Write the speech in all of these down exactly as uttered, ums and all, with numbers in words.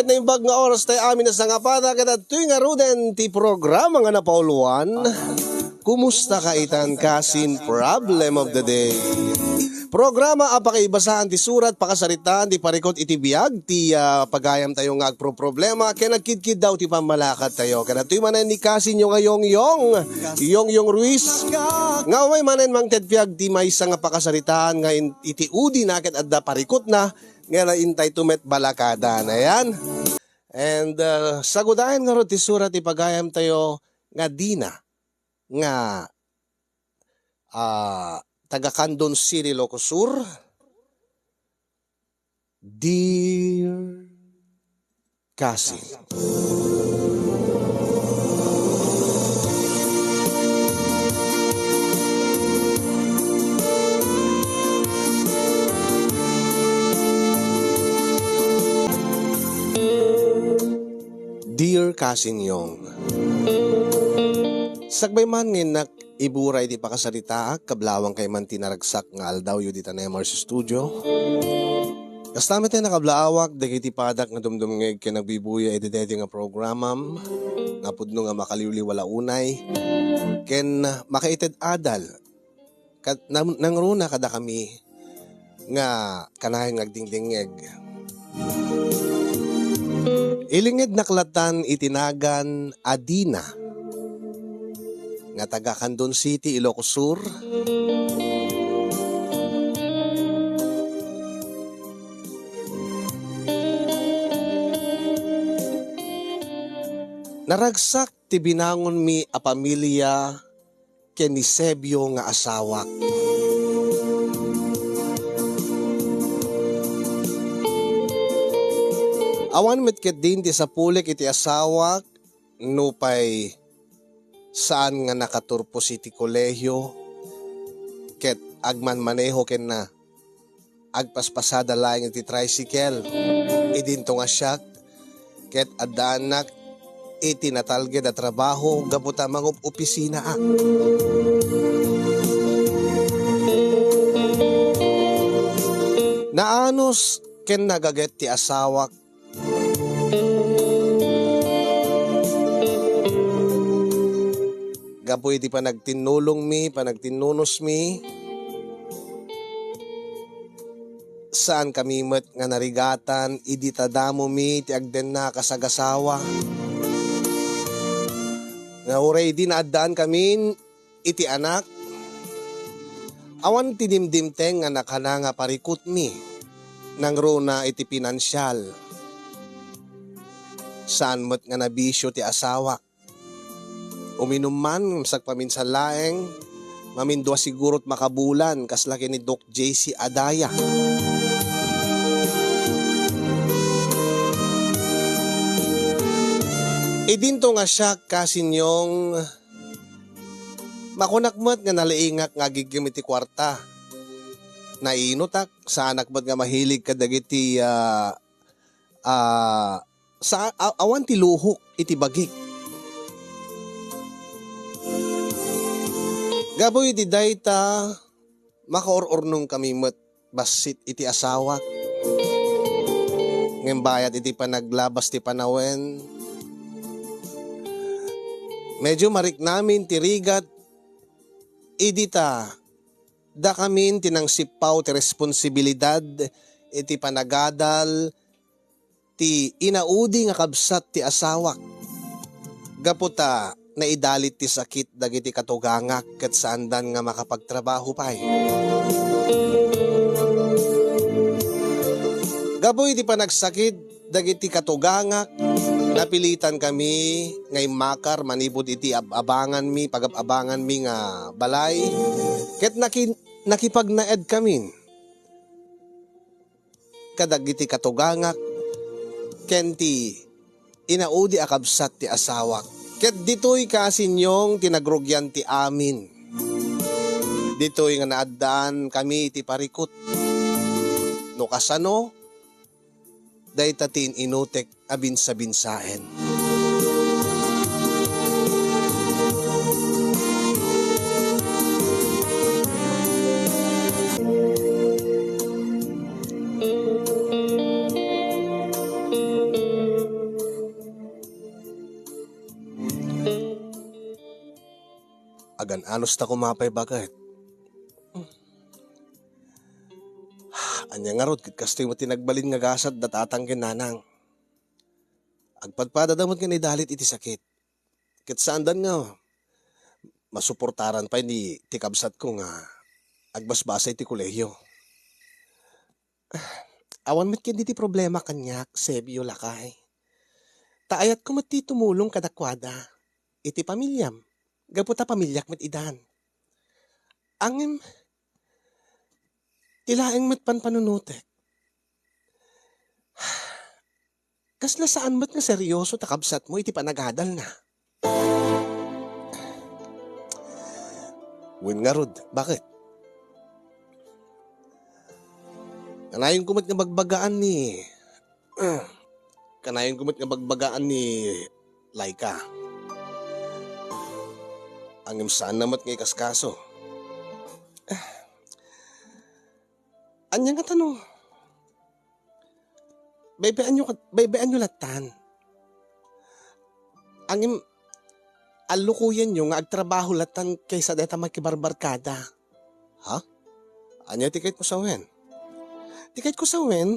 Naimbag nga oras tayo amin a sangapada, ket adtoy ngaruden ti programa nga napauluan, Kumusta ka itan, kasin? Problem of the day. Programa a pakaibasaan ti surat, pakasaritaan ti parikut iti biag ti, ah, pagayam tayo nga agproproblema ken agkidkiddaw ti pammalakad tayo. Ket adtoy manen ni kasinyo nga Yongyong, Yongyong Ruiz, nga umay manen mangted biag ti maysa nga pakasaritaan nga in-, iti udi na ket adda parikutna, nga intay to met balakada na yan. And, uh, sagudayan ngarud ti surat ti pagayam tayo nga Dina, nga, ah, taga Candon City, Ilocos Sur. Dear Kasin. Dear Kasin Yong, sakbay man nga innak ibura iti pakasaritaak, kablaawan kay man ti naragsak nga aldawyo dita Nemars Studio. Kasta met a nakablaaak dagiti padak nga dumdumngeg ken nagbibuya iti daytoy nga programam, nga pudno nga makaliwliwa la unay, ken makaited adal, kat-, nang-, nangruna kadakami nga kanayon nga agdingdingngeg. Ilingednak latan iti nagan a Dina nga taga Candon City, Ilocos Sur. Naragsak ti binangonmi a pamilia ken ni Sebio nga asawak. Awan met ketdin ti sapulik iti asawak, nupay saan nga nakaturpos iti kolehio ket agmanmaneho kenna. Agpaspasada laeng iti tricycle. Idinto nga siak, ket addaannak iti natalged a trabaho gapu ta mangopisinaak. Naanus ken nagaget ti asawak gapu iti panagtinnulongmi, panagtinnunusmi, saan kami met nga narigatan idi ta damomi ti agdenna a kasagasawa. Nga uray idi naaddaan kamin iti anak, awan ti dimdimteng nga nakana nga parikutmi nangruna iti pinansial. Saan met nga nabisio ti asawak. Uminum man, sagpaminsan laeng, mamindua sigurot makabulan, kasla ken ni Doc J C Adaya. Idinto nga siak, Kasin Yong, makunak met nga naliingak nga agiggem iti kuarta. Nainutak, saanak met nga mahilig kadagiti, ah, ah, sa-, a-, awan ti luhok iti bagik. Gapu iti dayta, makaur-urnong kami met bassit iti asawak. Ngem bayat iti panaglabas ti panawen, medyo mariknamin ti rigat idi ta dakamin ti nangsippaw ti responsibilidad iti panagadal ti inaudi nga kabsat ti asawak. Gapu ta naidalit ti sakit dagiti katugangak ket saandan nga makapagtrabaho pay. Gapu iti panagsakit dagiti katugangak, napilitan kami nga immakar manipud iti ab-abanganmi, pagab-abanganmi nga balay, ket naki-, nakipagnaed kamin kadagiti katugangak ken ti inaudi a kabsat ti asawak. Ket ditoy, Kasin Yong, ti nagrugian ti amin. Ditoy nga naaddaan kami ti parikut. No kasano, dayta ti in-inutek a binsabinsaen. Kan-anos ta koma pay baket. Ania ngarud ket kastoy met ti nagbalin nga gasat da tatang ken nanang. Agpadpadada met nga naidalit iti sakit. Ket saandan nga masuportaran pay ni ti kabsatko nga agbasbasa iti kolehiyo. Awan met ketdi ti problema kaniak, Sebio, lakay. Ta ayatko met ti tumulong kadakuada iti pamiliam, gapu ta pamiliak met idan. Ngem, ti laeng met panpanunotek, kasla saan met nga seryoso ta kabsatmo iti panagadalna. Wen ngarud, baket? Kanayonko met nga bagbagaan ni, kanayonko met nga bagbagaan ni Laika. Ngem saanna met nga ikaskaso. Ania ngata no? Baybayanyo kat-, baybayanyo lattan. Ngem, allukoyenyo nga agtrabaho lattan kaysa dayta makibarbarkada. Ha? Ania ti kayatmo sawen? Ti kayatko sawen,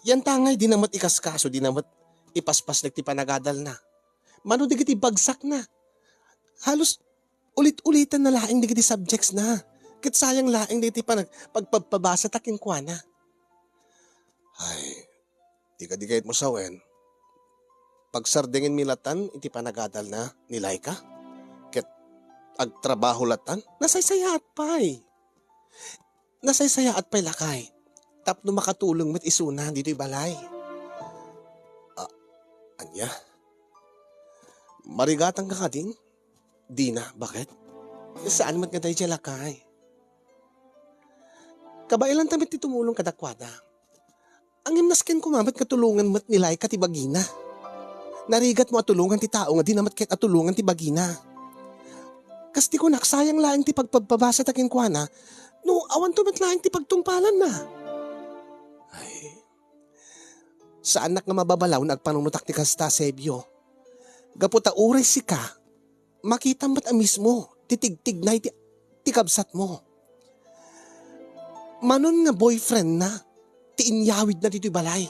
yanta ngay dina met ikaskaso, dina met ipaspasnek ti panagadalna. Mano dagiti bagsakna. Halos ulit-ulitanna laeng dagiti subjectsna. Ket sayang laeng dagiti panag-, pagpabpabasata kenkuana. Ay, ti kadi kayatmo sawen, pagsardengenmi lattan iti panagadalna ni Laika? Ket agtrabaho lattan? Nasaysayaat pay. Nasaysayaat pay, lakay, tapno makatulong met isuna ditoy balay. Ah, ania? Marigatangka kadin? Dina, baket? Saan met nga daydiay, lakay? Kabaelanta met ti tumulong kadakuada. Ngem nasken koma met nga tulongan met ni Laika ti bagina. Narigatmo a tulongan ti tao nga dina met ket a tulongan ti bagina. Kas ti kunak, sayang laeng ti pagpabpabasata kenkuana no awanto met laeng ti pagtungpalanna. Ay, saannak nga mababalaw no agpanunotak ti kasta, Sebio. Gapu ta uray sika, makitam met a mismo ti tigtignay ti, ti kabsatmo. Manon nga boyfriendna ti inyawidna ditoy balay.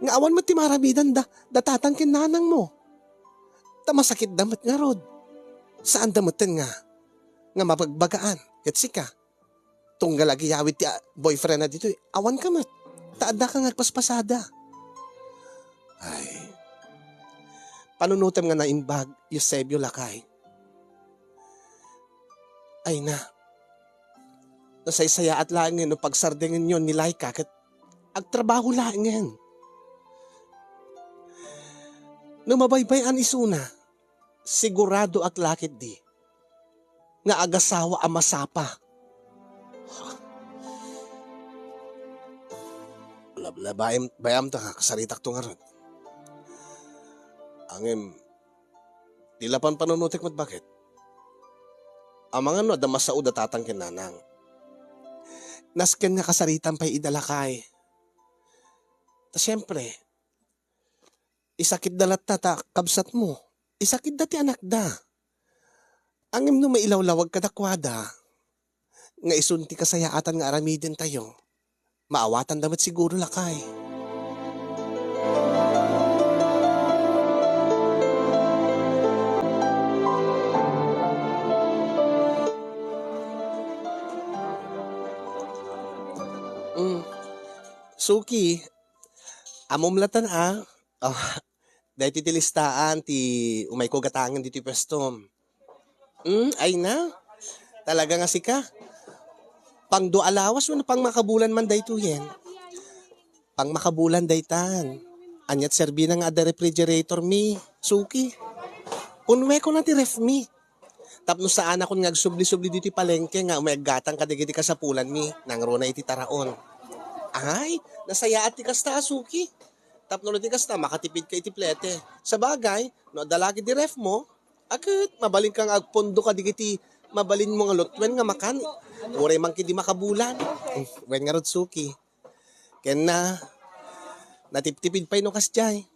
Nga awan met ti maaramidan da, da tatang ken nanangmo. Ta masakitda met ngarud. Saanda metten nga, nga mabagbagaan ket sika. Tunggal agyawid ti, ah, boyfriendna ditoy, awanka met. Ta addaka nga agpaspasada. Ay. Panunotem nga naimbag, Eusebio, lakay. Ay na. Nasaysayaat laengen no pagsardengenyon ni Laika ket agtrabaho laengen. No mabaybay-an isuna, siguradoak la ketdi nga agasawa a masapa. Lablabayam, bayam ta kasaritakto ngarud. Ngem, di la panpanunotek met baket. Amangan no adda masao da tatang ken nanang. Nasken nga kasaritam pay ida, lakay. Ta siempre, isakitda latta ta kabsatmo. Isakitda ti anakda. Ngem no mailawlawag kadakuada, nga isun ti kasayaatan nga aramidentayo, maawatanda met siguro, lakay. Mm. Suki, ammom latta a, ah, daytoy ti listaan ti umayko gatangen ditoy puestom. Hmm, ay na. Talaga nga sika. Pang dua a lawas wenno pang makabulan man daytoyen? Pang makabulan daytan. Aniat serbina nga adda refrigerator mi, suki. Punweko na ti ref mi. Tapno saanakon nga agsubli-subli ditoy palengke nga umay aggatang kadagiti kasapulanmi, nangruna iti taraon. Ay, nasayaat ti kasta a suki. Tapno no di kasta, makatipidka iti plete. Sabagay, no adda la ketdi ref mo, a ket mabalinka nga agpondo kadagiti mabalinmo nga lutuen nga makan. Uray man ketdi makabulan. Wen ngarud, suki. Ken na, natiptipid pay no kasdiay.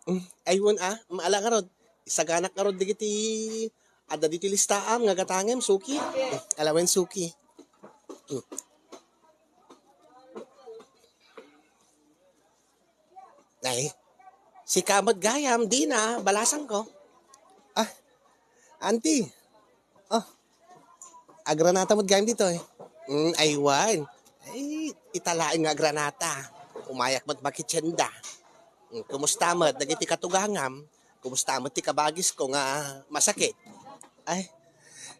Mm, ay, wen a, maala ngarud. Isaganak ngarud dagiti Adda ditoy listaam nga gatangem, Suki. Alawen, Suki. Hmm. Ay, sika met gayam, dina, balasangko. Ah, Auntie. Oh, agranata met gayam ditoy. Mm, aywan. Ay, ita laeng nga agranata. Umayak met makitienda. Mm, kumusta met dagiti katugangam? Kumusta met ti kabagisko nga masakit? Ay,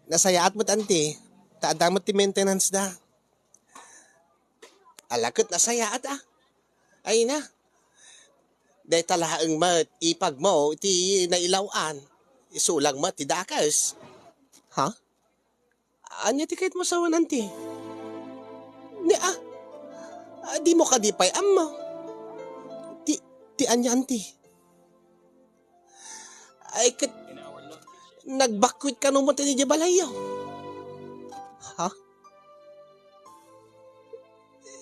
nasayaat met, Auntie. Ta adda met ti maintenance da. Ala ket nasayaat, a. Ay na. Dayta laeng met ipagmo iti nailaw-an. Isu lang met ti dakes. Ha? Ania ti kayatmo sawen, Auntie? Ni, a. A, dimo kadi pay ammo. Ti, ti ania, Auntie? Ay, ket nagbakwit kano met idiay balayyo. Ha?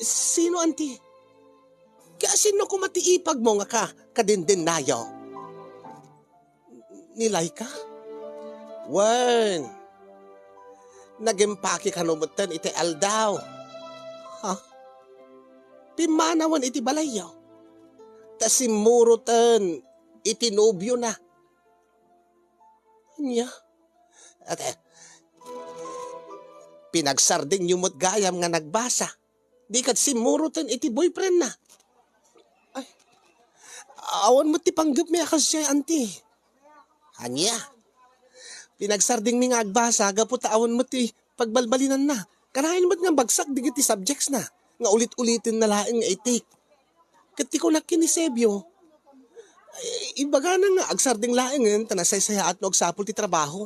Sino, Auntie? Kasinno koma ti ipagmo nga ka-, kadindennayo? Ni Laika? Wen, nagimpake kano metten iti aldaw. Ha? Pimmanawen iti balayyo. Ta simmuroten iti nobiona. Ania? Ate, pinagsardengyo met gayam nga nagbasa. Di ket simmuroten iti boyfriendna. Ay, awan met ti panggepmi a kasdiay, Auntie. Ania? Pinagsardengmi nga agbasa gapu ta awan met ti pagbalbalinanna. Kanayon met nga bagsak dagiti subjectsna nga ulit-ulitenna laeng nga i-take. Ket ti kunak ken ni Sebio, ay, ibagana nga agsardeng laengen ta nasaysayaat no agsapul ti trabaho.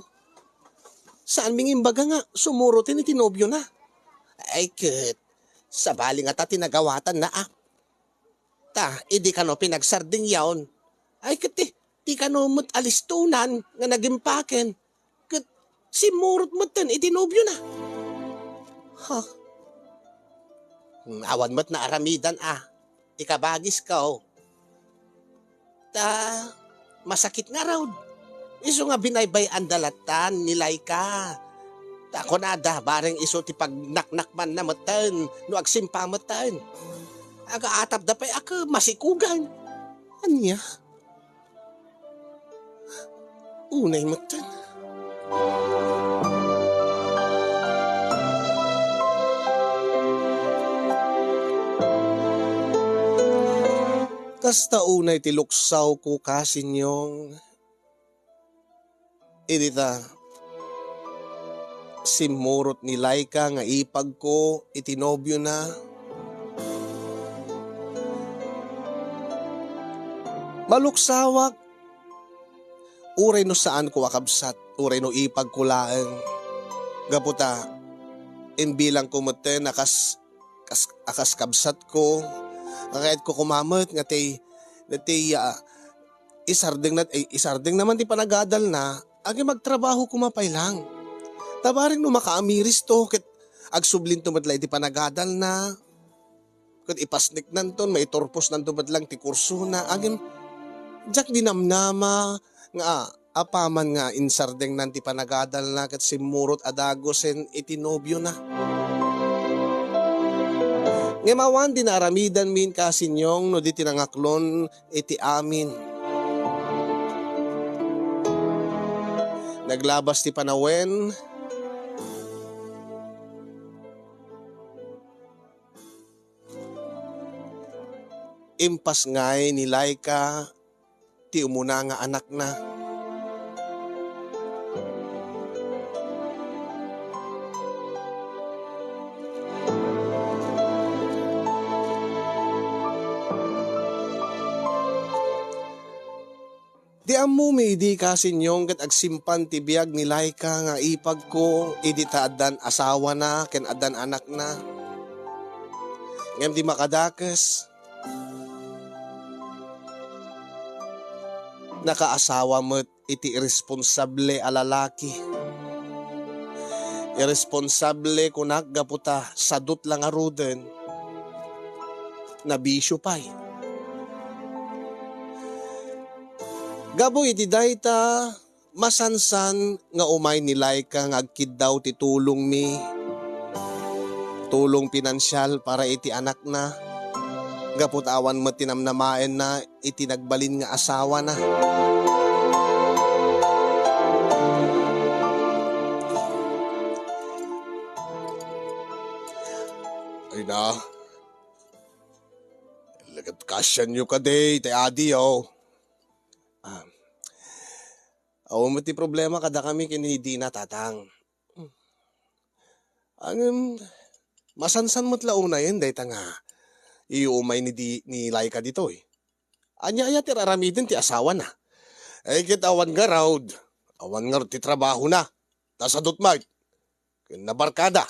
Saanmi nga imbaga nga sumuroten iti nobiona. Ay ket, sabali ngata ti nagawatanna a. Ta, idi kano pinagsardengyon, ay ket ti, ti kano met alistonan nga nagimpaken, ket simmurot metten iti nobiona. Ha? Hmm, awan met naaramidan a, ti kabagisko. Ta, masakit ngarud. Isu nga binaybay-anda lattan ni Laika. Ta kunada, bareng isu ti pagnaknakmanna metten no agsimpa metten. Agaatapda pay a ket masikugan. Ania? Unay metten. Kasta unay ti luksawko, Kasinyong. Idi ta simmurot ni Laika nga ipagko iti nobiona, maluksawak, uray no saanko a kabsat, uray no ipagko laeng. Gapu ta, imbilangko metten a kas, kas, a kas kabsatko, nga kayatko koma met nga ti, nga ti, ah, isardengna, ay, isardengna man ti panagadalna, agim agtrabaho koma pay lang. Ta bareng no makaamiristo, ket agsublinto met la iti panagadalna, ket ipasneknanton, maiturposnanto met lang ti kursona, agim, diak dinamnama nga apaman nga insardengnan ti panagadalna ket simmurot a dagusen iti nobiona. Ngem awan ti naaramidanmi, Kasinyong, no di ti nangaklon iti amin. Naglabas ti panawen, impasngay ni Laika ti umuna nga anakna. Ti ammomi idi, Kasinyong, ket agsimpan ti biag ni Laika nga ipagko idi ta addan asawana ken addan anakna. Ngem di makadakes, nakaasawa met iti irresponsable a lalaki. Irresponsable kunak gapu ta sadut la ngaruden, nabisio pay. Gapu iti dayta, masansan nga umay ni Laika nga agkiddaw ti tulongmi, tulong pinansial para iti anakna, gapu ta awan met ti namnamaenna iti nagbalin nga asawana. Ay na, lagat kasianyo kadi, ti adi, oh. Ah. Awan met ti problema kadakami ken ni Dina, Tatang. Ngem, masansan met la unayen dayta nga iumay ni di-, ni Laika ditoy. Ania aya ti aramiden ti asawana? Ay, ket awan ngarud, awan ngarud ti trabahona. Ta sadut met ken nabarkada.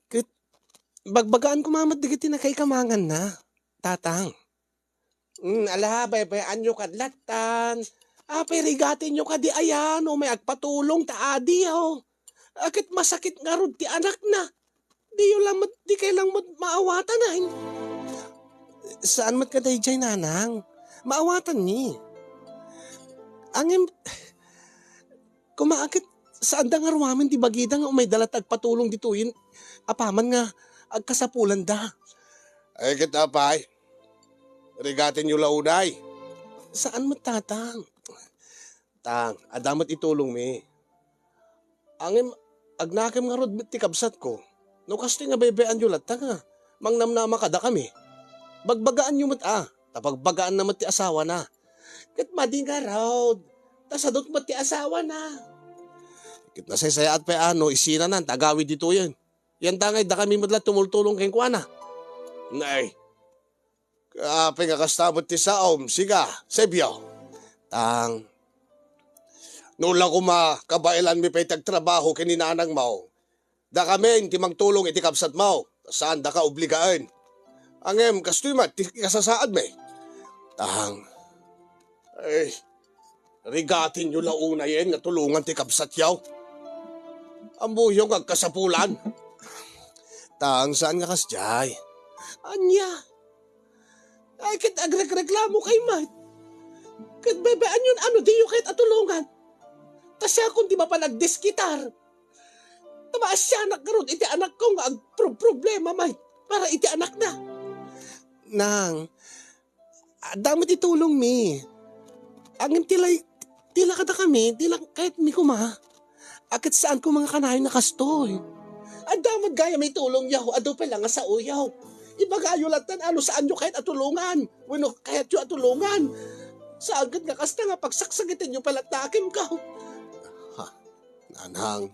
Ket bagbagaan koma met dagiti nakaikamanganna, Tatang. Mm, ala, baybay-anyo kad lattan. Apay, rigatenyo kadi aya no umay agpatulong ta adi, oh. A, ket masakit ngarud ti anakna. Diyo lang met, dikay lang met maawatan, ay. Saan met kadaydiay, Nanang? Maawatanmi. Ngem, koma ket, saanda nga aruamin ti bagida nga umayda latta agpatulong ditoyen apaman nga agkasapulanda. Ay, ket apay, rigatenyo la unay. Saan met, Tatang? Tang, adda met itulongmi. Ngem, agnakem ngarud met ti kabsatko. No kastoy nga baybay-anyo latta nga mangnamnama kadakami. Bagbagaanyo met a, ta bagbagaanna met ti asawana. Ket madi ngarud, ta sadut met ti asawana. Ket nasaysayaat pay a no isinanan ta agawid ditoyen. Yantangay dakami met la tumultulong kenkuana. Nay, apay nga kasta met ti saom, siga, Sebio? Tang, no la koma kabaelanmi pay ti agtrabaho ken ni nanangmo, dakamin ti mangtulong iti kabsatmo, ta saandaka obligaen. Ngem kastoy met ti kasasaadmi. Tang, ay, rigatenyo la unayen nga tulongan ti kabsatyo. Ammoyo nga agkasapulan. Tang, saan nga kasdiay? Ania? Ay, ket agrekreklamo kay met. Ket baybay-anyon a no diyo kayat a tulongan. Ta siakon ti mapan agdiskitar. Ta maasianak ngarud iti anakko nga agproproblema met para iti anakna. Nang, adda met itulongmi. Ngem ti la, ti la kadakami, ti la kayatmi koma. A, ket saan koma nga kanayon a kastoy? Adda met gayam itulongyo, adu pay la nga saoyo. Ibagayo lattan a no saanyo kayat a tulongan, wenno kayatyo a tulongan. Saan ket nga kasta nga pagsaksakitenyo pay latta kenka. Ha, Nanang.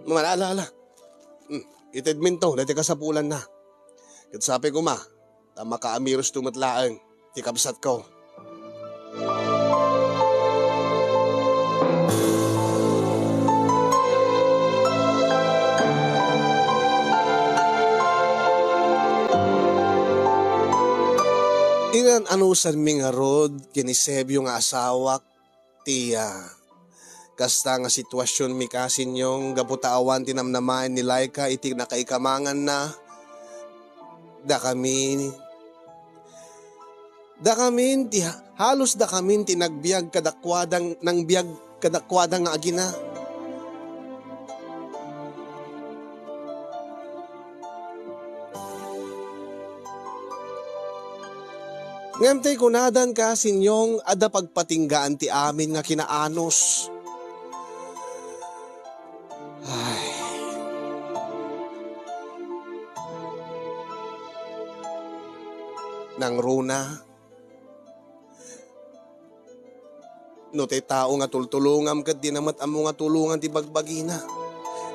Ala, ala, ala. Hmm, itedminto daytoy kasapulanna. Ket sapay koma, ta makaamirusto met laeng ti kabsatko. Inan-anusanmi ngarud ken ni Sebio nga asawak, ti, ah, kasta nga situasionmi, kasinyong, gapu ta awan ti namnamaen ni Laika iti nakaikamanganna. Dakami, dakamin ti, halos dakamin ti nagbiag kadakuada, nangbiag kadakuada nga agina. Ngem ti kunadan, kasinyong, adda pagpatinggaan ti amin nga kinaanus. Ay. Nangruna, no ti tao nga tultulongam ket dina met ammo nga tulongan ti bagbagina.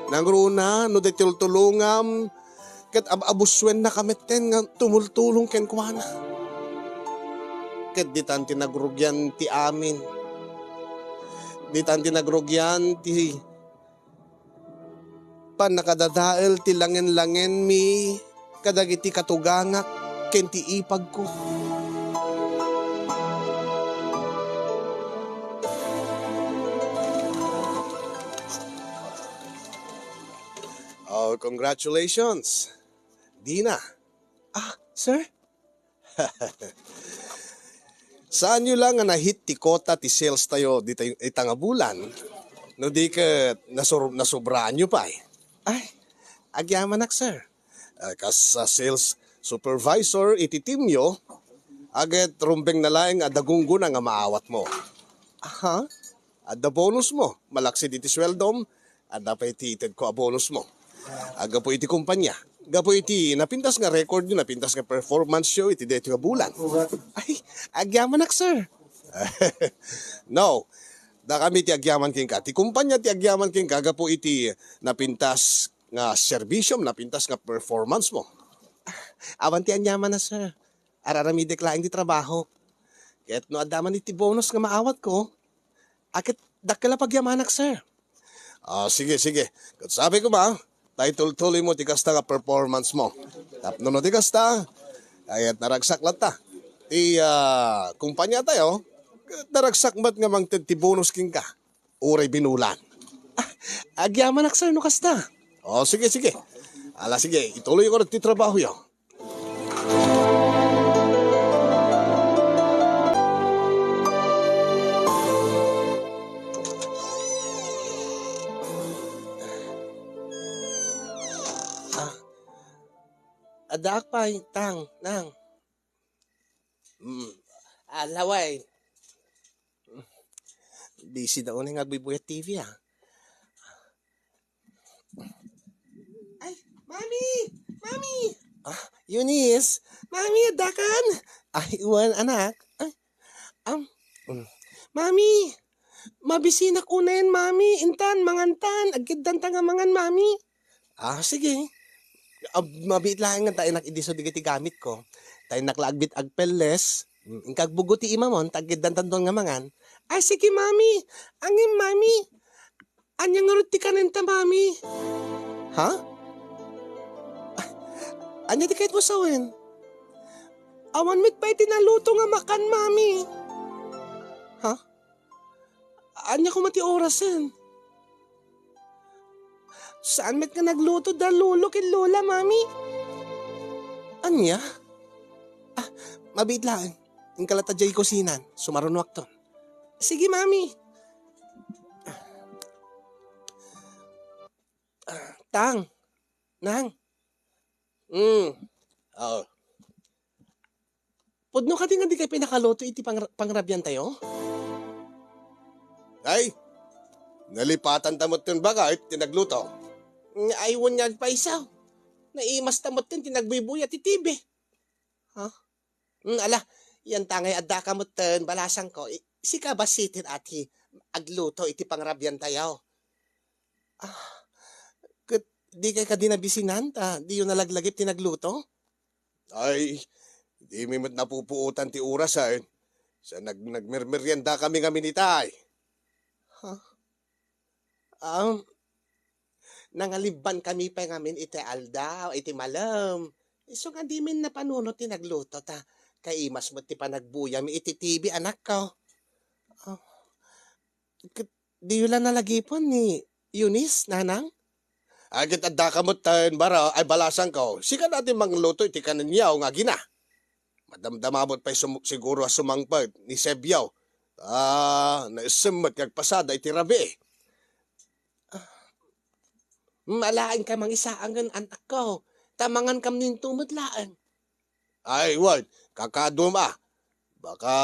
Nangruna, no ti tultulongam ket ab-abusuennaka metten nga tumultulong kenkuana. Ket ditan ti nagrugian ti amin. Ditan ti nagrugian ti pannakadadael ti langen-langenmi kadagiti katugangak ken ti ipagko. Oh, congratulations, Dina. Ah, sir? Saanyo la nga na-hit ti quota ti sales tayo dita, ita nga bulan? No di ket nasur-, nasobraanyo pay? Ay, agyamanak, sir. Ah, kas, ah, sales supervisor iti teamyo, aget rumbeng na laeng a dagunggona nga maawatmo. Aha? Adda bonusmo, malaksid iti sueldom, adda pay ti itedko a bonusmo. Gapu iti kumpanya, gapu iti napintas nga recordyo, napintas nga performanceyo iti daytoy nga bulan. Ay, agyamanak, sir. No, dakami ti agyaman kenka. Ti kumpanya ti agyaman kenka gapu iti napintas nga serbisyom, napintas nga performancemo. Awan ti aniamanna, sir. Ar-aramidek laeng ti trabahok. Ket no adda man iti bonus nga maawatko, a, ket dakkel a pagyamanak, sir. Ah, sige, sige. Ket sabi ko ma, ta itultuloymo ti kasta nga performancemo. Tapno no di kasta, ay, naragsak latta ti, ah, kumpanya tayo, ket naragsak met nga mangted ti bonus kenka. Uray binulan. Ah, agyamanak, sir, no kasta. Oh, sige, sige. Ala, sige, ituloyko ti trabahoyo. Ah, addaak pay, Tang, Nang. Mm. Ah, laway. Busy da unay nga agbuybuya T V, ah. Ay, Mami! Mami! Ah, Eunice! Mami, addakan? Ay, wen, anak. Ay, am, mm. Mami! Mabisinak unayen, Mami. Intan, mangantan. Agkeddanta nga mangan, Mami. Ah, sige. Ah, mabiit laeng nga ta innak idiso dagiti gamitko. Ta innak la agbit-, agpelles. Mm, inka agbuggo ti imamon, ta agkeddanta nga mangan. Ah, sige, Mami. Angem, Mami. Ania ngarud ti kanenta, Mami? Ha? Ah, ania ti kayatmo sawen? Awan met pay ti naluto nga makan, Mami. Ha? Ania koma ti orasen? Saan met nga nagluto da lolo ken lola, Mami? Ania? Ah, mabiit laeng. Inka latta diay kusinan. Sumarunoakton. Sige, Mami. Ah, Tang. Nang. Mm. Oh. Pudno kadi nga dikay pay nakaluto iti pangra-, pangrabiantayo? Ay, nalipatanta metten baga ti nagluto. Ay, wen nga agpayso. Naimasta metten ti nagbuybuya ti T V. Ha? Mm, ala, yanta ngay addaka metten, balasangko. I-, sika bassit ti agluto iti pangrabiantayo. Ah, ket dikay kadi nabisinan ta diyo nalaglagip ti nagluto? Ay, dimi met napupuotan ti orasen. Sa nag-, nagmermeriendakami ngamin itay. Ha? Um, nangalibbankami pay ngamin iti aldaw, iti malem. Isu nga dimin napanunot ti nagluto ta kaimas met ti panagbuyami iti T V, anakko. Ah, ket diyo la nalagipen ni Eunice, nanang? Ay, ket addaka metten, bara, ay, balasangko. Sika dati mangluto iti kanenyo nga agina. Madamdama met pay sum-, siguro a sumangpet ni Sebio. Ah, naisem met nga agpasada iti rabii. Ah, malaenka mangisaangen, anakko. Ta mangankam ninto met laeng. Ay, wen, kakaduem a. Baka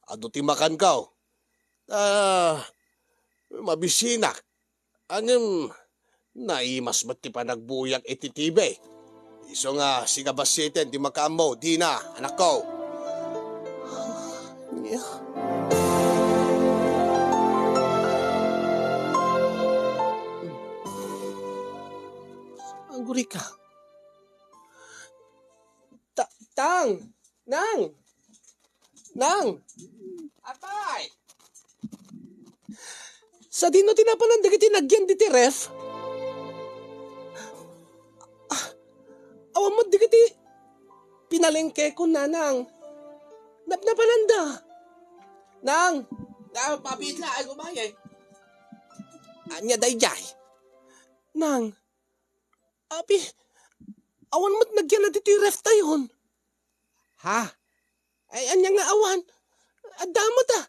adu ti makanko. Ah, mabisinak. Ngem, naimas met ti panagbuyak iti T V. Isu nga sika bassiten ti makaammo, dina, anakko. Agurika. Ta-, Tang! Nang! Nang! Apay! Sadino ti napanan dagiti nagyan diti ref? Ah, awan met dagiti pinalengkekon, nanang. Napnapananda. Nang! Ah, mabitla, ay, umaye. Ania daydiay? Nang, Abi, awan met nagyan ditoy ref tayon. Ha? Ay, ania nga awan? Adda met, a.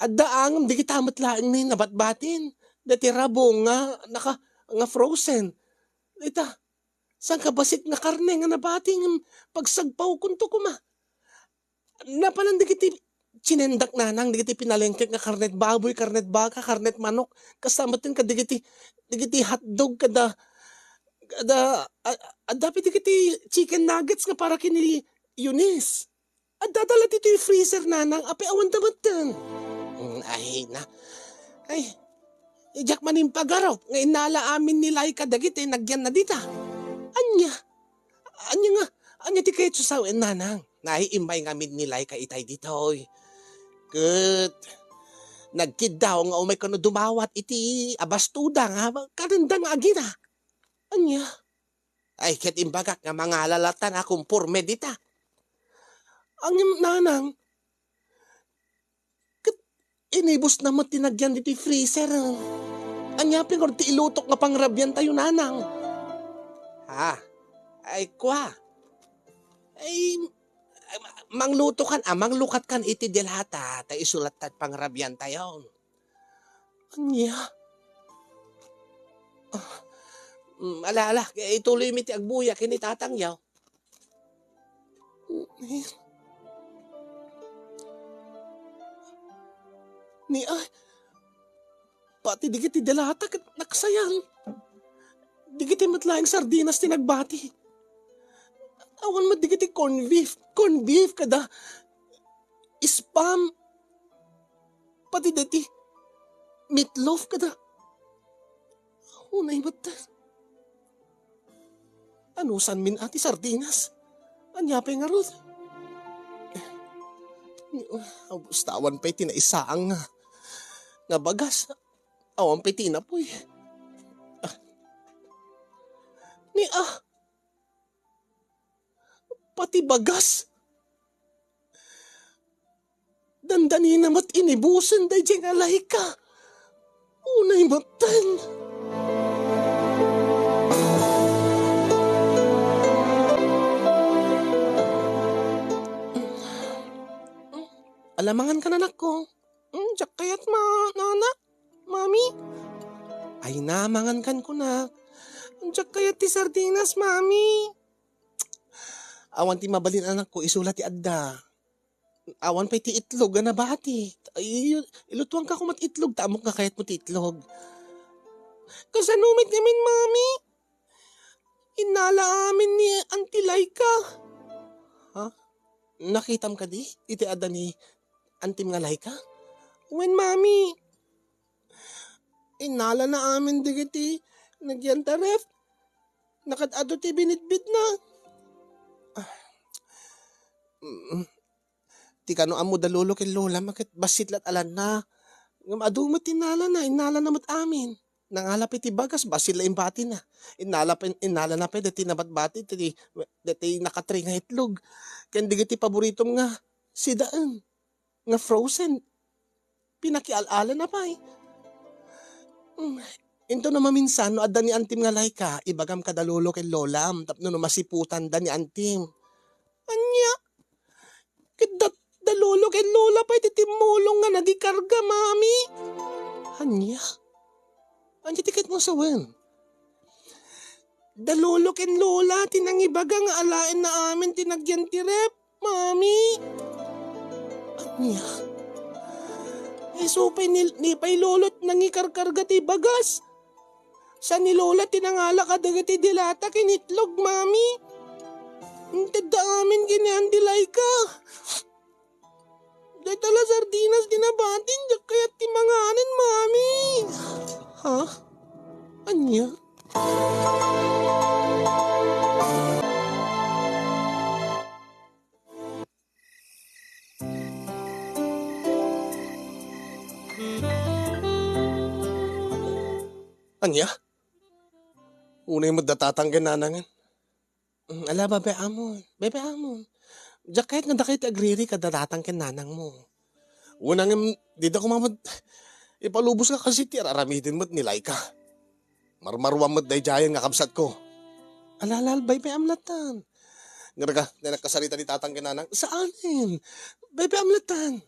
Adda angem dagita met laeng ni nabatbatin. Dati rabong nga naka-, nga frozen. Ita, saan ka bassit nga karne nga nabati ngem pagsagpawkonto koma? Napanan dagiti tinendak nanang, dagiti pinalengkek nga karnet baboy, karnet baka, karnet manok, kasta met kadagiti, dagiti hotdog kada, kada, a-, adda pay dagiti chicken nuggets nga para ken ni Eunice. Adda la ditoy freezer, nanang, apay awan da metten. Mm, ay na. Ay, diak man impagarup nga innala amin ni Laika dagiti nagyanna dita. Ania? Ania nga, ania ti kayatyo sawen, nanang? Nay, immay ngamin ni Laika itay ditoy. Ket nagkiddaw nga umay kano dumawat iti abastoda nga kanenda nga agina. Ania? Ay, ket imbagak nga mangala latan a konporme dita. Ngem, nanang, ket inibusna met ti nagyan ditoy freezer. Ania pay ngarud ti ilutok nga pangrabiantayo, nanang? Ha? Ay, kua. Ay, manglutokan, a, manglukatkan iti delata, ta isulat ta pangrabiantayo. Ania? Ah, mm, ala, ala, ituloymi ti agbuya ken ni tatangyo. Ni, ay, pati dagiti delata ket naksayan. Dagiti met laeng sardinas ti nagbati. Awan met dagiti corn beef, corn beef kada spam. Pati dagiti meatloaf kada. Unay met. Anusanmin a ti sardinas? Ania pay ngarud? Ubos ta awan pay ti naisaang nga, nga bagas. Awan pay ti inapoy. Ah. Ni, ah. Pati bagas. Dandanina met inibusen daydiay nga Laika. Unay metten. Ala, mangankan, anakko. Hmm, diak kayat, ma-, nana, mami. Ay na, mangankan, kunak. Diak kayat ti sardinas, mami. Awan ti mabalin, anakko, isu la ti adda. Awan pay ti itlog a nabati. Ay, ilutuanka koma ti itlog, ta ammok nga kayatmo ti itlog. Kasano met ngamin, mami? Innala amin ni Auntie Laika. Ha? Nakitam kadi iti adda ni antim nga Laika? Wen, mami. Innalana amin dagiti nagyan ta ref. Nakad-adu ti binitbitna. Ah. Mm. Ti kano ammo da lolo ken lolam ket bassit la't alanna. Ngem adu met ti innalana, innalana met amin. Nangala pay ti bagas, bassit la imbatina. Innala pay, innalana pay daytoy nabatbati, daytoy, daytoy nakatri nga itlog. Ken dagiti paboritom nga sidaen, nga frozen. Pinakial-alana pay. Mm, into no maminsan, no adda ni antim nga Laika, ibagam kada lolo ken lolam, tapno no masiputanda ni antim. Ania? Ket da, da lolo ken lola pay ti timmulong nga nagikarga, mami. Ania? Ania ti kayatmo sawen? Da lolo ken lola ti nangibaga nga alaenna amin ti nagyan ti ref, mami. Ania? Isu pay ni, ni pay lolo ti nangikarkarga ti bagas. Sa ni lola ti nangala kadagiti delata ken itlog, mami. Intedda amin ken ni Auntie Laika. Dayta la sardinas ti nabatin, diak kayat ti manganen, mami. Ha? Ania? Ania? Unay met da tatang ken nanangen. Mm, ala, Baybay Amon, Baybay Amon. Diak kayat nga dakayo ti agriri kada tatang ken nanangmo. Wen, ngem dida koma met ipalubos nga kasi ti ar-aramiden met ni Laika. Marmaruam met daydiayen nga kabsatko. Ala, ala, Baybay Amon latan. Ngarga, na nagkasarita ni tatang ken nanang, "Saanen? Bebe, amlatan."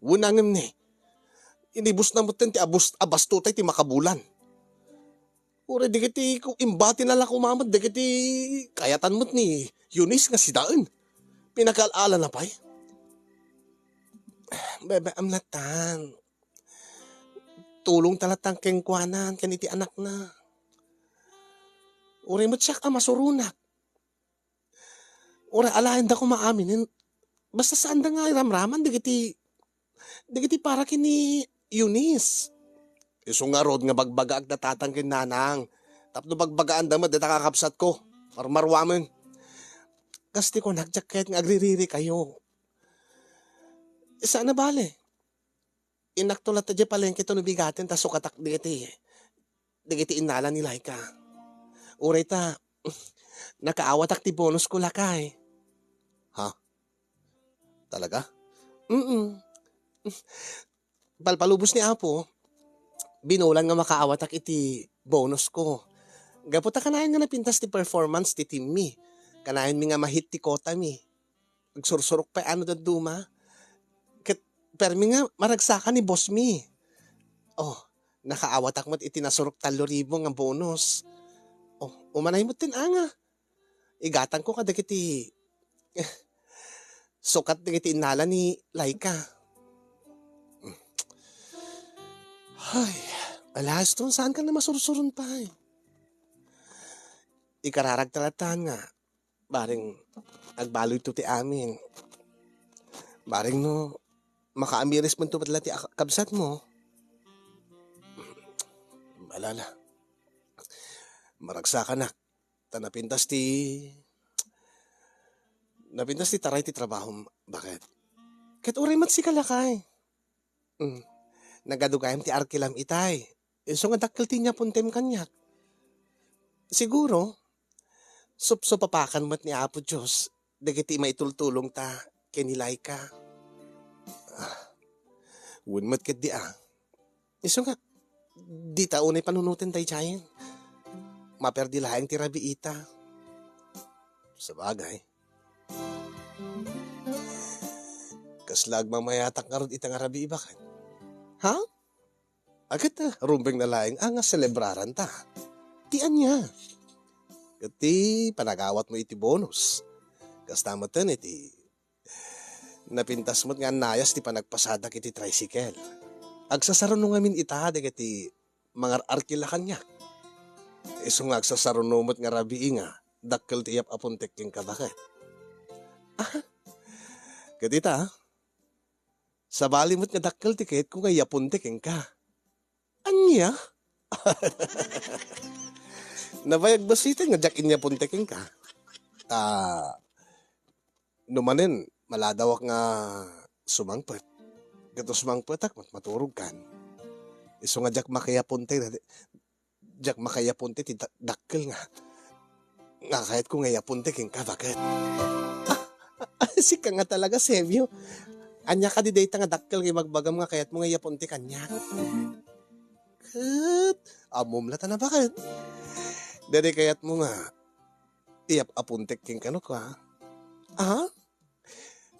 Wenangem ni. Inibusna metten ti abus-, abastutay ti makabulan. Uray dagiti ku-, imbatina la koma met dagiti kayatan met ni Eunice nga sidaen. Pinakaal-alana pay. Bebe, amlatan. Tulongta latta kenkuana ken iti anakna. Uray met siak a masuronak. Uray alaenda koma aminen, basta saanda nga iramraman dagiti, dagiti para ken ni Eunice. Isu ngarud nga bagbagaak da tatang ken nanang, tapno bagbagaanda met dayta kakabsatko. Marmaruamen. Kas ti kunak, diak ket nga agririkayo. Saan a bale. Innakto latta diay palengke ta no bigaten ta sukatak dagiti, dagiti innala ni Laika. Uray ta, nakaawatak ti bonusko, lakay. Ha? Talaga? Mm. Palpalubos ni Apo, binulan nga makaawatak iti bonusko. Gapu ta kanayon nga napintas ti performance ti teammi. Kanayonmi nga ma-hit ti quotami. Agsursurok pay a no dadduma. Ket permi nga maragsakan ni bossmi. Oh, nakaawatak met iti nasurok tallo ribu nga bonus. Oh, umanay met ti anga. Igatangko kadagiti sukat dagiti innala ni Laika. Hay, alas ton, saan ka na masursuron pay? Ikararag talatan nga, bareng agbaloyto ti amin. Bareng no, makaamiris man to met la ti ak-, kabsat mo. Alala. Maragsakanak. Ta napintas ti, napintas ti taray ti trabahom, baket. Ket uray met sika, lakay. Mm. Nagadu gayam ti arkilam itay. Isu nga dakkel ti inyapontem kaniak. Siguro, supsupapakan met ni Apo Dios dagiti maitultulongta ken ni Laika. Ah, wen met ketdi a. Isu nga, dita unay panunoten daydiayen. Maperdi laeng ti rabiita. Sabagay. Kasla agmamayatak ngarud ita nga rabii, baket? Ha? Aket, ah, rumbeng na laeng a nga selebraranta. Ti ania? Ket ti panagawatmo iti bonus. Kasta metten iti napintas met nga annayas ti panagpasadak iti tricycle. Agsasaruno ngamin ita dagiti mangar-arkila kaniak. Isu nga agsasaruno met nga rabii nga dakkel ti iyap-apontek kenka, baket. Ah, ket ita, sabali met nga dakkel ti kayatko nga iyapontek kenka. Ania? Nabayag basiten nga diak inyapontek kenka. Ta, no manen, maladawak nga sumangpet. Ket no sumangpetak, mat-, maturogkan. Isu nga diak makaiyapontek, diak makaiyapontek ti da-, dakkel nga, nga kayatko nga iyapontek kenka, baket. Ah, ah, sika nga talaga, Sebio. Ania kadi dayta nga dakkel nga ibagbagam nga kayatmo nga iyapontek kaniak? Ket, ammom latta, baket. Daydi kayatmo nga iyap-apontek kenka no kua? Ah?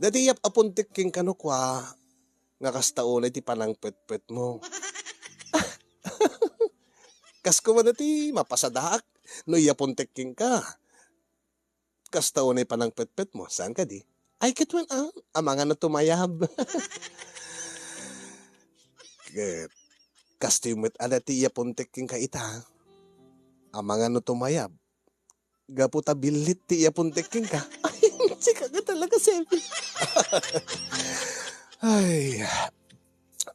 Daydi iyap-apontek kenka no kua nga kasta unay ti panangpetpetmo. Kas koma ti mapasadaak no iyapontek kenka. Kasta unay panangpetpetmo, saan kadi? Ay, ket wen, ah, amangan no tumayab. Ket, kastoy met a daydi iyapontek kenka ita. Amangan no tumayab. Gapu ta billit ti iyapontek kenka. Ay, sika nga talaga, Sebi. Ay,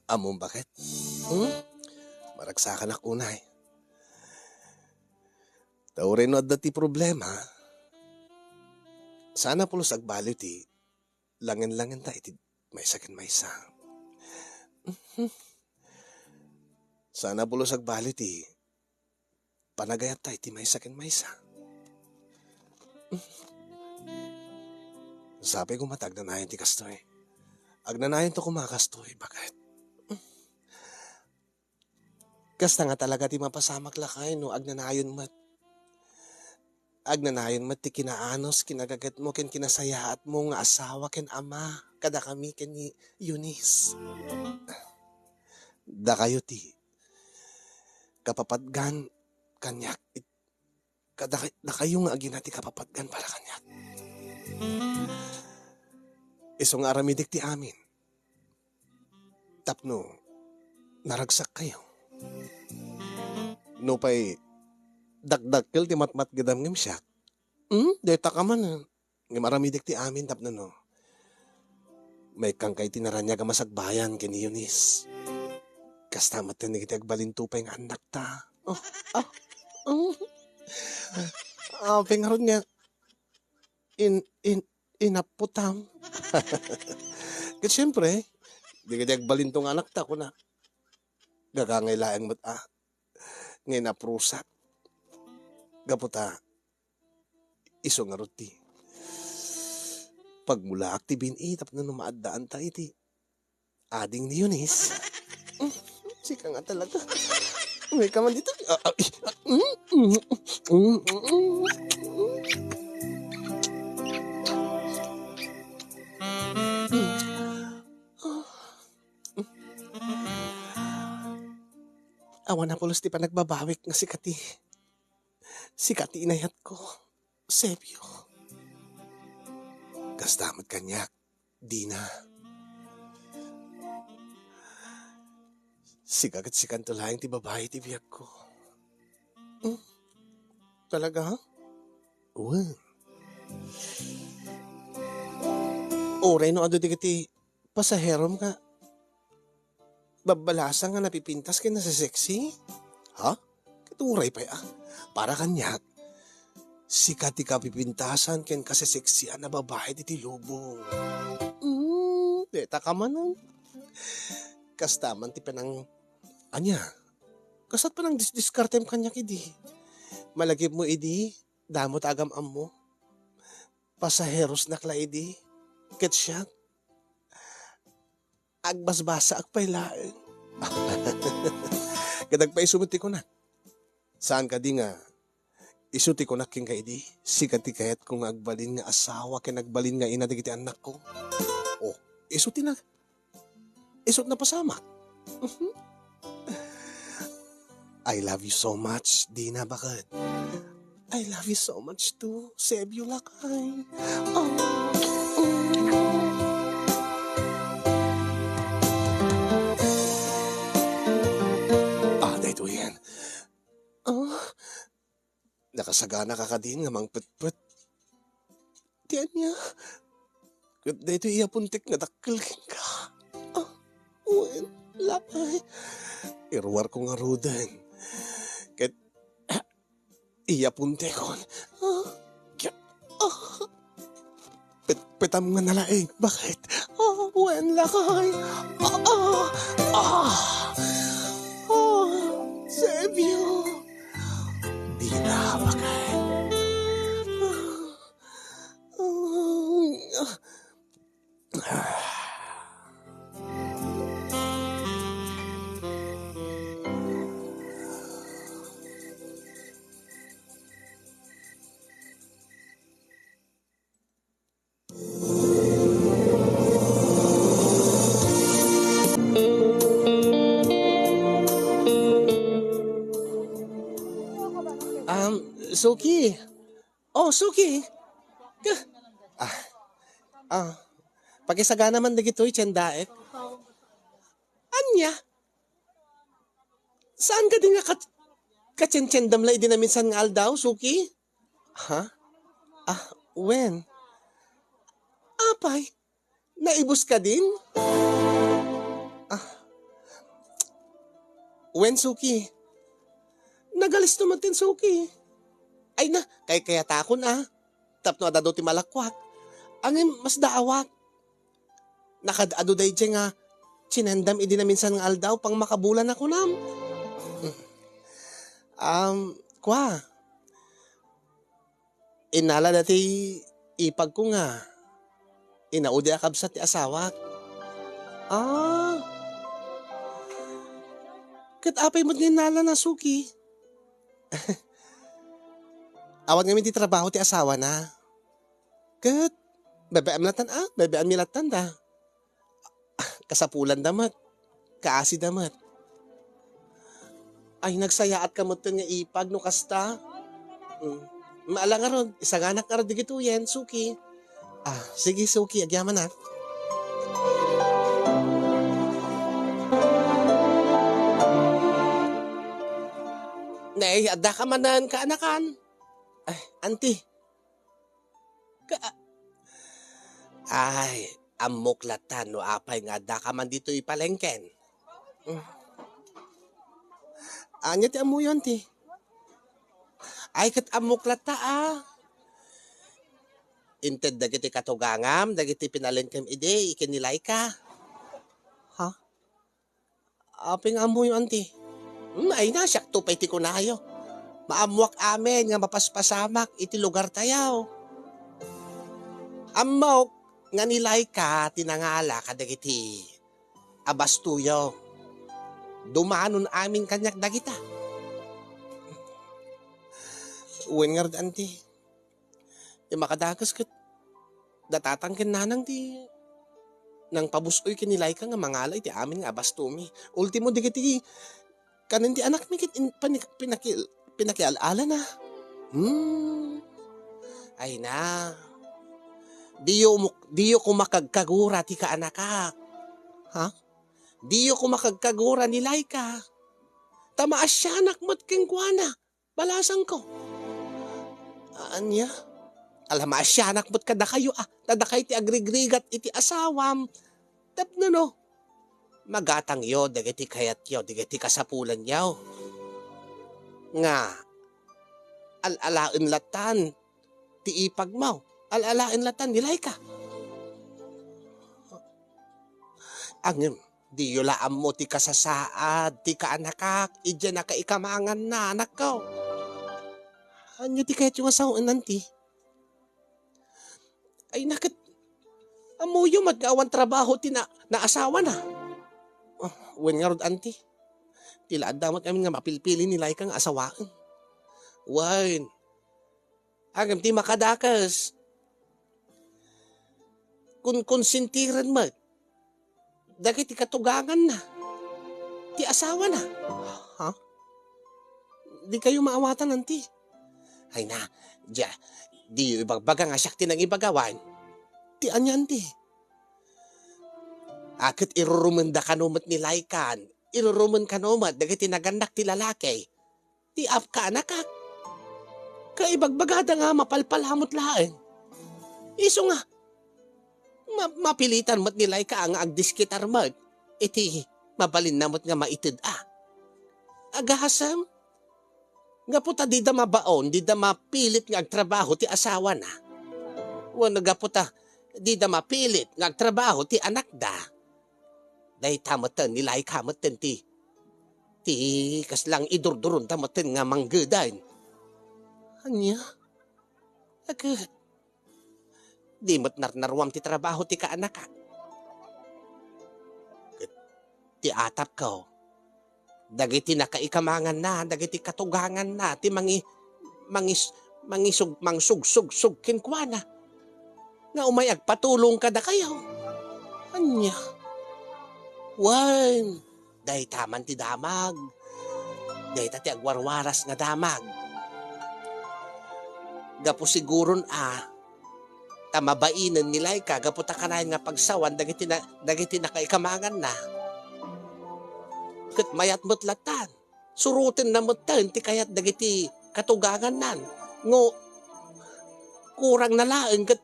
ammom baket? Hmm? Maragsakanak unay. Ta uray no adda ti problema, saan a pulos agbaliw ti langen-langenta iti maysa ken maysa. Mhm. Saan a pulos agbaliw ti panagayatta iti maysa ken maysa. Mhm. Sapay koma ta agnanayon ti kastoy. Agnanayonto koma a kastoy, baket? Kasta nga talaga ti mapasamak, lakay, no agnanayon met. agnanayon met ti kinaanus, kinagagetmo ken kinasayaatmo nga asawa ken ama kadakami ken ni Eunice. Dakayo ti kapapadgan kaniak it-, kada-, dakayo nga agina ti kapapadgan para kaniak. Isu nga aramidek ti amin tapno naragsakkayo. Nupay dakdakkel ti matmatgedam ngem siak, hmm, dayta ka man, eh. Ngem aramidek ti amin tapno no, maikkanka iti naraniag a masagbayan ken ni Eunice. Kasta met dagiti agbalinto pay nga annakta. Oh, ah, mm. Ah, apay ngarud nga in-, in-, inapputam? Ket siempre, dagiti agbalinto nga annakta, kuna, gagangay laeng met a nga inaprusak. Gapu ta, isu ngarud ti pagmulaak ti bin-i tapno no maaddaanta iti ading ni Eunice. Mm, sika nga talaga. Umayka man dito. Ah, ah, ih, ah, mm, mm, mm, mm, mm. Awan a pulos ti panagbabawik nga sika ti, sika ti inayatko, Sebio. Kasta met kaniak, Dina. Sika ket sikanto laeng ti babai ti biagko. Hmm? Talaga? Wen. Uray no adu dagiti pasaherom nga babbalasa nga napipintas ken naseseksi? Ha? Ket uray pay a. Para kaniak, sika ti kapipintasan ken kaseseksian a babai ditoy lubong. Mm, deta ka manen. Kasta man ti panang-, ania? Kasta't panangdisdiskartem kaniak idi. Malagipmo idi, damo ta agam-ammo. Pasaherosnak la idi. Ket siak, agbasbasaak pay laeng. Ket agpaiso met ti kunak. Saan kadi nga isu ti kunak kenka idi, sika ti kayatko nga agbalin nga asawa ken agbalin nga ina dagiti annakko? Oh, isu ti na-, isu ti napasamak. Mhm. I love you so much, Dina, baket. I love you so much too, Sebio, lakay. Oh. Ah, daytoyen. Ah, nakasagana ka kadin nga mangpetpet? Ti ania? Ket daytoy iyapontek nga dakkel kenka. Ah, wen, lakay. Iruarko ngaruden. Ket, ah, iyapontekon. Ah, ket, ah. Petpetam nga nalaing, baket? Ah, wen, lakay. Ah, ah, ah. Ah, Sebio. Dina, baket. Ah, ah. Um, Suki. Oh, Suki. Ka-, ah, ah, pakisagana man dagitoy tiendaek. Ania? Saan kadi nga kat-, katientiendam la idi naminsan nga aldaw, Suki? Ha? Ah, wen? Apay, naibus kadin? Ah. Wen, Suki. Nagalisto met ti Suki. Ay na, kaykayatakon a. Tapno ad-adu ti malakuak. Ngem masdaawak. Nakaad-adu daydiay nga tienendam idi naminsan nga aldaw, pangmakabulan a kunam. Um, kua, innala daytoy ipagko nga inaudi a kabsat ti asawak. Ah. Ket apay met nga innalana, Suki? Awan ngamin ti trabaho ti asawana. Ket, babaem latan, ah, babaemmi latan da. Kasapulanda met. Kaasida met. Ay, nagsayaatka metten nga ipag no kasta. Mm. Maala ngarud, isaganak ngarud dagitoyen, Suki. Ah, sige, Suki, agyaman, ah. Nay, adda ka manen kaanakan? Ay, anti. Ka-, ay, ammok latta no apay nga adda ka man ditoy palengken. Mm. Ania ti ammoyo, anti? Ay, ket ammok latta, ah. Inted dagiti katugangam, dagiti pinalengkem idi, ken ni Laika. Ha? Apay nga ammoyo, anti? Hmm, ay na, siakto pay ti kunayo. Maammoak amin nga mapaspasamak iti lugartayo. Ammok nga ni Laika ti nangala kadagiti abastoyo. Dumanon amin kaniak dagita. Wen ngarud, anti. Ti makadakes ket da tatang ken nanang ti nangpabus-oy ken ni Laika nga mangala iti amin nga abastomi. Ultimo, dagiti kanen ti anakmi ket in-, pani-, pinaki-, pinakial-alana. Hmm. Ay na. Diyo mo-, diyo koma kagkagura ti kaanakak. Ha? Diyo koma kagkagura ni Laika. Ta maasianak met kenkuana. Balasangko. Ania? Ala, maasianak met kadakayo, ah. Ta dakay ti agrigrigat iti asawam. Tapno no, magatangyo dagiti kayatyo, dagiti kasapulanyo. Nga, al-alaen latan ti ipagmo. Al-alaen latan ni Laika. Ngem, diyo la ammo ti kasasaad ti kaanakak idiay nakaikamanganna, anakko. Ania ti kayatyo nga sawen, anti? Ay, na ket, ammoyo met nga awan trabaho ti na-, naasawana. Ah, wen ngarud, anti. Ti la adda met amin nga mapilpili ni Laika nga asawaen. Wen, ngem ti makadakes, kon-, konsentiren met dagiti katuganganna ti asawana. Ha? Dikayo maawatan, anti? Ay na, dia, diyo ibagbaga nga siak ti nangibagawan. Ti anian ti? A, ket irurumen da kano met ni Laikan, irurumen kano met dagiti nagannak ti lalaki ti apkaanakak. Ket ibagbagada nga mapalpalamut laeng. Isu nga, ma-, mapilitan met ni Laika nga agdiskitar met iti mabalinna met nga maited a. Agasem, gapu ta dida mabaon, dida mapilit nga agtrabaho ti asawana. Wenno gapu ta dida mapilit nga agtrabaho ti anakda. Dayta metten ni Laika metten ti, ti kaslang idurduronda metten nga manggeden. Ania? Ket di met narnaruam ti trabaho ti kaanakak. Ket ti atapko, dagiti nakaikamanganna, dagiti katuganganna ti mangi-, mangis-, mangisug-, mangsugsugsug kenkuana nga umay agpatulong kadakayo. Ania? Wen, dayta man ti damag. Dayta ti agwarwaras nga damag. Gapu siguron a, ta mabainen ni Laika gapu ta kanayon nga pagsawan dagiti na-, dagiti nakaikamanganna. Ket mayat met latan, surotenna metten ti kayat dagiti katugangannan. Ngo, kurangna laeng ket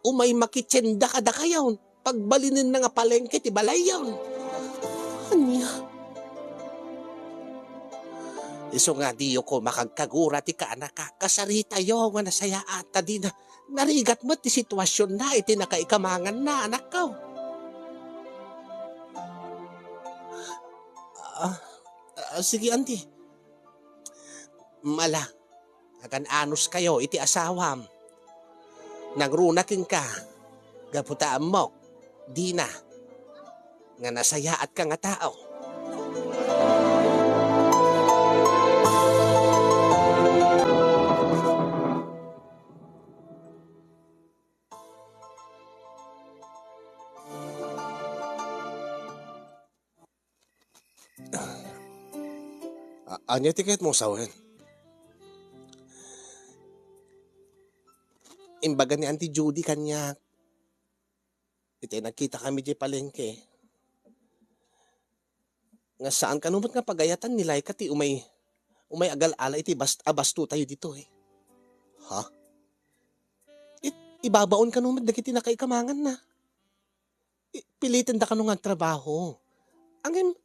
umay makitienda kadakayo, pagbalinenna nga palengke ti balayyo. Ania? Isu nga diyo koma kagkagura ti kaanakak, kasaritayo nga nasayaat, ta dina narigat met ti situasionna iti nakaikamanganna, anakko. Ah, ah, sige, anti. Mala, agan-anuskayo iti asawam. Nangruna kenka, gapu ta ammok, dina, nga nasayaatka nga tao. Ania ti kayatmo sawen? Imbaga ni Auntie Judy kaniak, iti nagkitakami diay palengke, nga saan kano met nga pagayatan ni Laika ti umay, umay agal-ala iti bas-, abastotayo ditoy. Ha? It-, ibabaon kano met dagiti nakaikamanganna. I-, pilitenda kano nga agtrabaho. Ngem,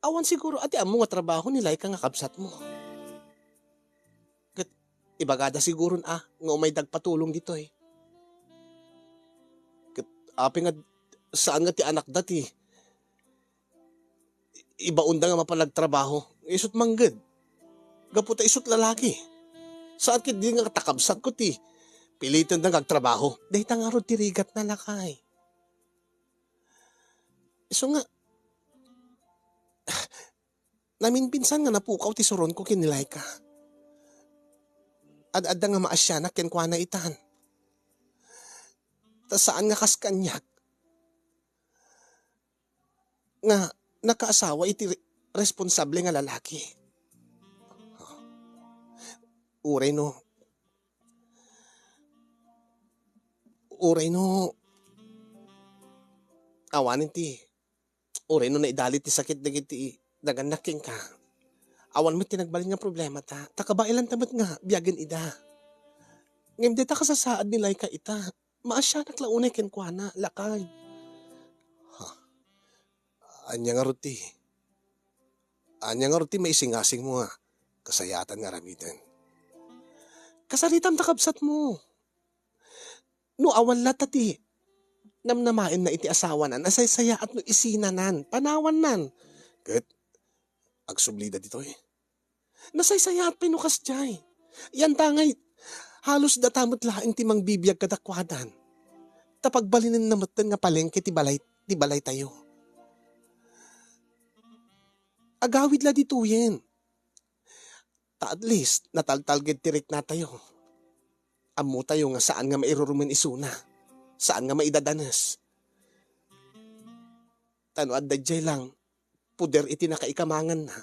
awan siguro a ti ammo nga trabaho ni Laika nga kabsatmo. Ket ibagada siguron a nga umayda agpatulong ditoy. Ket apay nga saan nga ti anakda ti ibaonda nga mapan agtrabaho? Isut' mangged. Gapu ta isut' lalaki. Saan ketdi nga ta kabsatko ti pilitenda nga agtrabaho? Dayta ngarud ti rigatna, lakay. Isu nga, naminpinsan nga napukaw ti suronko ken ni Laika. Ad-adda nga maasianak kenkuana itan. Ta saan nga kas kaniak nga nakaasawa iti re-, responsable nga lalaki. Uray no, uray no, awanen ti, uray no naidalit ti sakit dagiti nagannak kenka. Awan met ti nagbalin nga problemata, ta kabaelanta met nga biagen ida. Ngem dayta kasasaad ni Laika ita. Maasianak la unay kenkuana, lakay. Ha? Ania ngarud ti, ania ngarud ti maisingasingmo nga kasayaatan nga aramiden? Kasaritam ta kabsatmo. No awan latta ti namnamaenna iti asawana, nasaysayaat no isinanan, panawannan. Ket agsublida ditoy. Nasaysayaat pay no kasdiay. Yantangay, halos data met laeng ti mangbibiag kadakuadan. Ta pagbalinenna metten nga palengke ti balay, ti balaytayo. Agawid la ditoyen. Ta at least, nataltalged ti riknatayo. Ammotayo nga saan nga mairurumen isuna. Saan nga maidadanes. Ta no adda diay lang, poder iti nakaikamanganna.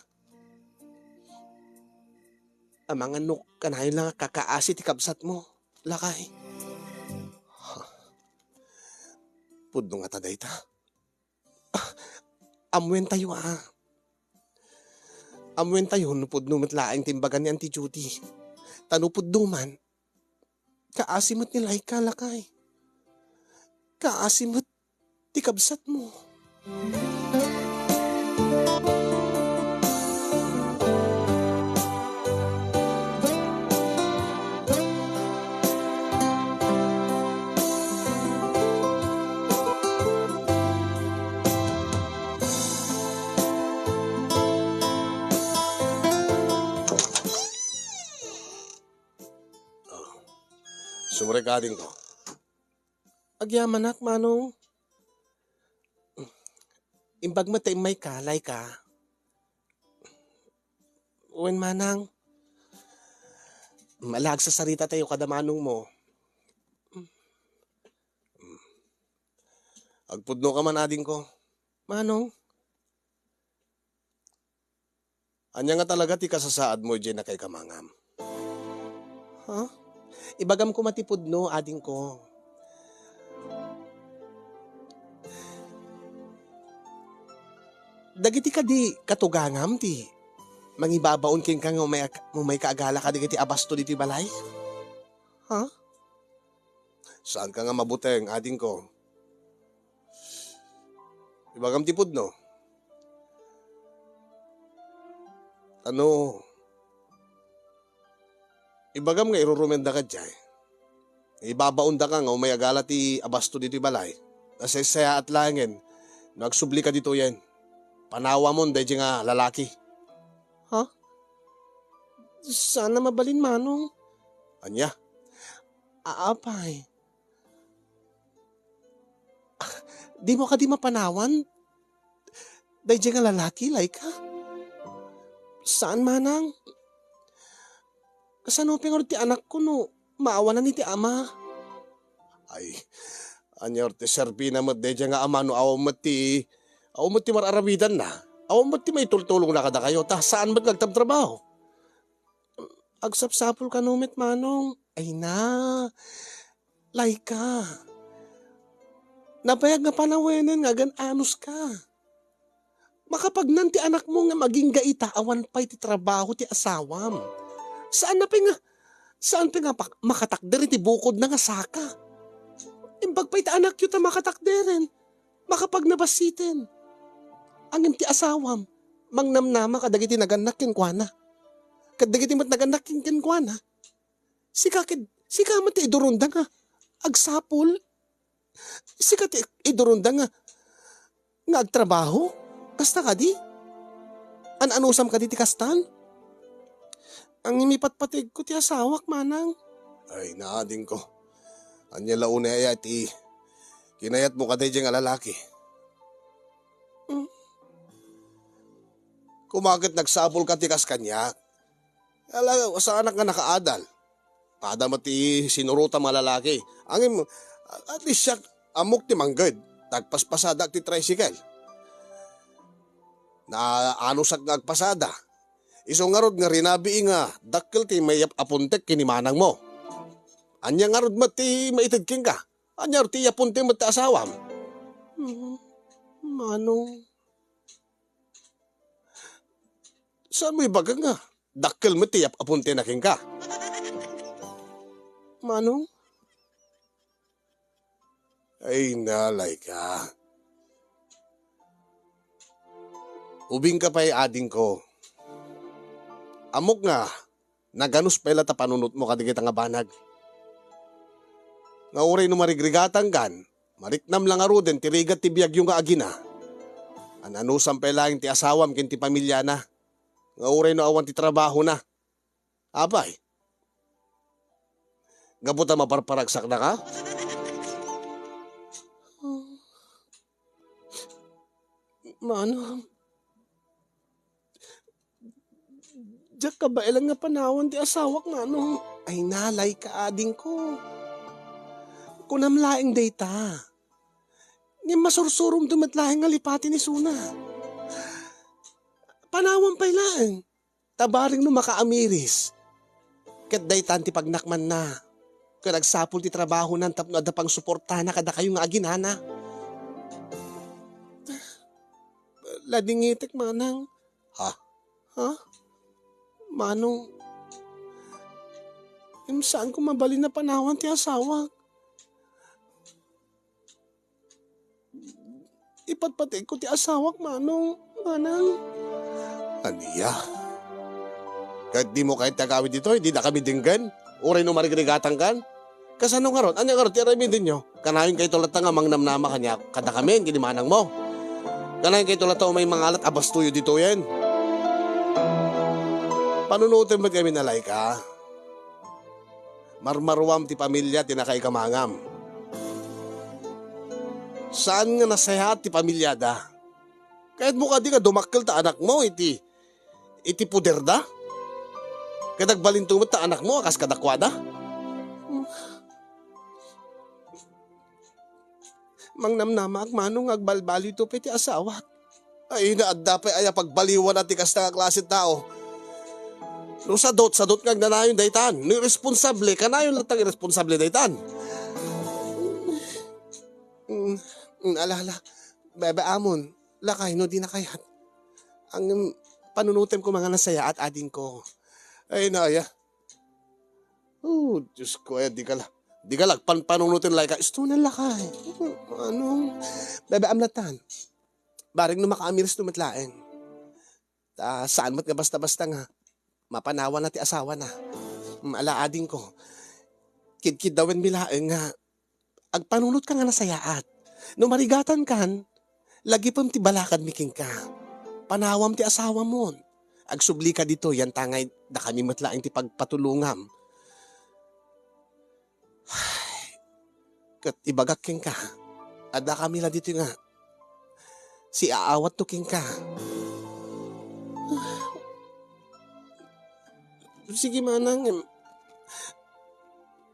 Amangan no kanayon lang a kakaasi ti kabsatmo, lakay. Pudno ngata dayta. Ammoentayo a. Ammoentayo no pudno met laeng ti imbaga ni Auntie Judy. Ta no pudno man, kaasi met ni Laika, lakay. Kaasi met ti kabsatmo. Sumrekadingko. Agyamanak, Manong. Imbag met ta immayka, Laika. Wen, Manang. Ala, agsasaritatayo kada manongmo. Agpudnoka man, adingko. Manong? Ania nga talaga ti kasasaadmo idiay nakaikamangam? Ha? Ibagam koma ti pudno, adingko. Dagiti kadi katugangam ti mangibabaon kenka nga umay-, umayka agala kadagiti abasto ditoy balay? Ha? Saanka nga mabuteng, adingko. Ibagam ti pudno. Ano, ibagam nga irurumendaka idiay. Ibabaondaka nga umay agala ti abasto ditoy balay. Nasaysayaat laengen no agsublika ditoyen. Panawamon daydiay nga lalaki. Ha? Saan a mabalin, Manong. Ania? Apay. Dimo kadi mapanawan daydiay nga lalaki, Laika? Saan, Manang. Kasano pay ngarud ti anakko no maawanan iti ama? Ay, ania ti serbina met daydiay nga ama no awan met ti, awan met ti mar-arawidanna? Awan met ti maitultulongna kadakayo, ta saan met nga agtrabtrabaho. Agsapsapul kano met, Manong. Ay na, Laika. Nabayag nga panawenen nga agan-anos ka. Makapagnan ti anakmo nga magingga ita awan pay ti trabaho ti asawam. Saan na pay nga, saan pay nga pak-, makatakder iti bukodna nga saka? Imbag pay ti anakyo ta makatakderen, makapagnabasiten. Ngem ti asawam, mangnamnama kadagiti nagannak kenkuana. Kadagiti met nagannak ken-, kenkuana, sika ket, sika met ti idurongda nga agsapul. Sika ti idurongda nga, nga agtrabaho? Kasta kadi? An-anusam kadi ti kastan? Ngem ipatpategko ti asawak, Manang. Ay, naadingko. Ania la unay aya ti kinayatmo kadaydiay nga lalaki? Mm. Koma ket nagsapulka ti kas kaniak. Ala, saanak nga nakaadal. Pada met ti sinurotam a lalaki. Ngem, at least siak, ammok ti mangged. Nagpaspasadak ti tricycle. Naanusak nga agpasada. Isu ngarud nga rinabii nga dakkel ti mayap-apontek ken ni manangmo. Ania ngarud met ti maited kenka? Ania ti iyaponte met ti asawam? Mm, Manong. Saanmo ibaga nga dakkel met ti iyap-apontena kenka? Manong? Ay, nalay ka. Ubingka pay, adingko. Ammok nga naganus pay la ta panunotmo kadagita nga banag. Nga uray no marigrigatangkan, mariknam la ngaruden ti rigat ti biagyo nga agina. An-anusam pay laeng ti asawam ken ti pamiliana, nga uray no awan ti trabahona. Apay, gapu ta maparparagsaknaka? Manong, diak kabaelan nga panawan ti asawak, Manong. Ay, nalay ka, adingko. Kunam laeng dayta. Ngem masursuromto met laeng nga lipaten isuna. Panawan pay laeng. Ta bareng no makaamiris, ket daytan ti pagnakmanna, ket agsapul ti trabahonan tapno adda pangsuportana kadakayo nga aginana. Ladingitek, Manang. Ha? Ha? Manong, em, saanko mabalin a panawan ti asawak. Ipatpategko ti asawak, Manong, Manang. Ania? Ket dimo kayat ti agawid ditoy, dida kami denggen? Uray no marigrigatangkan? Kasano ngarud? Ania ngarud ti aramidenyo? Kanayon kayto latta nga mangnamnama kaniak, kadakamin, ken ni manangmo. Kanayon kayto latta umay mangalat a bastoyo ditoyen. Panunoten met kami, nalay ka. Marmaruam ti pamilia ti nakaikamangam. Saan nga nasayaat ti pamiliada? Kayatmo kadi nga dumakkel ta anakmo iti, iti poderda? Ket agbalinto met ta anakmo a kas kadakuada? Mangnamnamaak, Manong, nga agbalbaliwto pay ti asawak. Ay, na adda pay aya pagbaliwana ti kasta nga klase tao. No sadot, sadot nga agnanayon daytan. No irresponsable, kanayon latta nga irresponsable daytan. Mm, mm, ala, ala. Bebe, amon, lakay no di nakayat. Ang, mm, panunutem ko mga nasayaat, adingko. Ay, na aya. Oh, Diyos ko, eh, di ka la-, di ka lagpanpanunoten, lay ka. Isto na, lakay. Ano? Bebe, amnatan. Bareng no makaamiris no met laeng. Ta, saan met nga basta-basta nga mapanawan na ti asawa na. Mm, ala, adingko. Kidkiddawen mi laeng nga agpanunotka nga nasayaat. No marigatankan, lagipem ti balakadmi kenka. Panawam ti asawamon. Agsublika ditoy, yan tangay dakami met laeng ti pagpatulongam. Ket ibagak kenka, adda kami la ditoy nga siaawatto kenka. Sige, manang, em,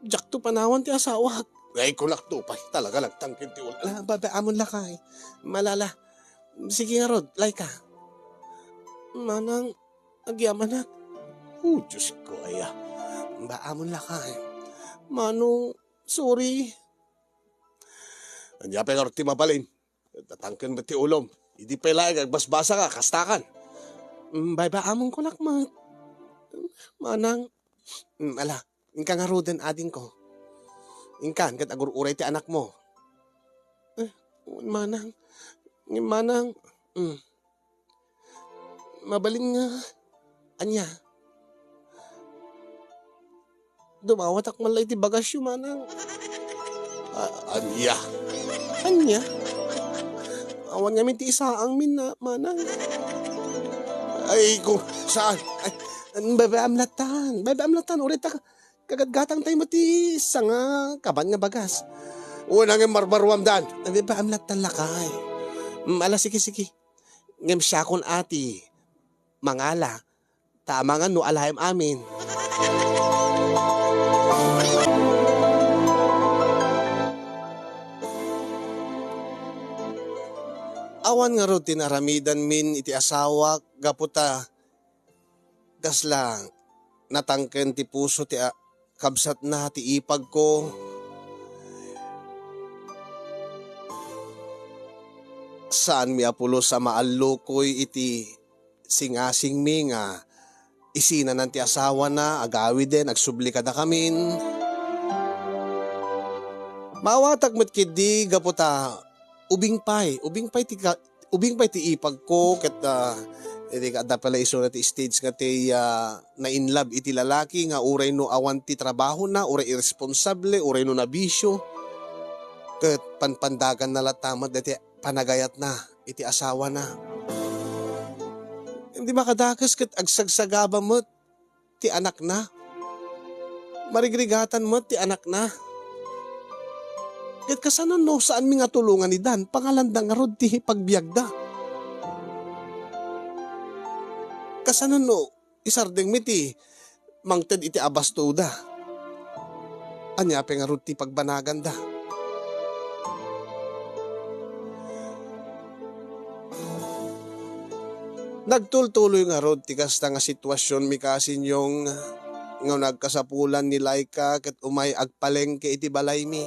diakto panawan ti asawak. Ay, kunakto pay, talaga nagtangkid ti ul-, ala, baba, amon lakay. Malala. Sige ngarud, lay ka. Manang, agyamanak. Oh, Diyos ko, aya. Baamon lakay. Manong, sorry. Ania pay ngarud ti mabalin? Tatangken met ti ulom. Idi pay laeng agbasbasa ka, kastakan. Mm, baybay-amon ko lakmat. Manang, mm, ala, inka ngaruden, adingko. Inkan, ket agur-uray ti anakmo. Eh, manang, manang, mm. Mabalin nga, ania? Dumawatak man la iti bagasyo, manang. A-, ania? Ania? Awan ngamin ti isaangmin na, manang. Ay, ko, saan? Ay, baybay-am latan. Baybay-am latan. Uray ta, kagatgatang tayo met ti sanga kaban nga bagas. Una nga marbaruam dan. Baybay-am latan lakay. Mm, ala, sige, sige. Ngem siakon a ti mangala, ta amangan no alaem amin. Awan ngarud ti naaramidanmin iti asawak gapu ta kasla natangken ti puso ti a-, kabsatna ti ipagko. Saanmi a pulos a maallukoy iti singasingmi nga isinanan ti asawana, agawiden, agsubli kadakamin. Maawatak met ketdi gapu ta ubing pay, ubing pay ti ka-, ubing pay ti ipagko ket, ah, iti adda pay la isuna ti stage nga ti, ah, na-in love iti lalaki nga uray no awan ti trabahona, uray irresponsable, uray no nabisio, ket panpandaganna latta met daytoy panagayatna iti asawana. Idi makadakes ket agsagsagaba met ti anakna. Marigrigatan met ti anakna. Ket kasano no saanmi nga tulongan ni Dan, pangalanda ngarud ti pagbiagda? Kasano no isardengmi ti mangted iti abastoda? Ania pay ngarud ti pagbanaganda? Nagtultuloy ngarud ti kasta nga situasionmi, Kasinyong, nga nagkasapulan ni Laika ket umay agpalengke iti balaymi.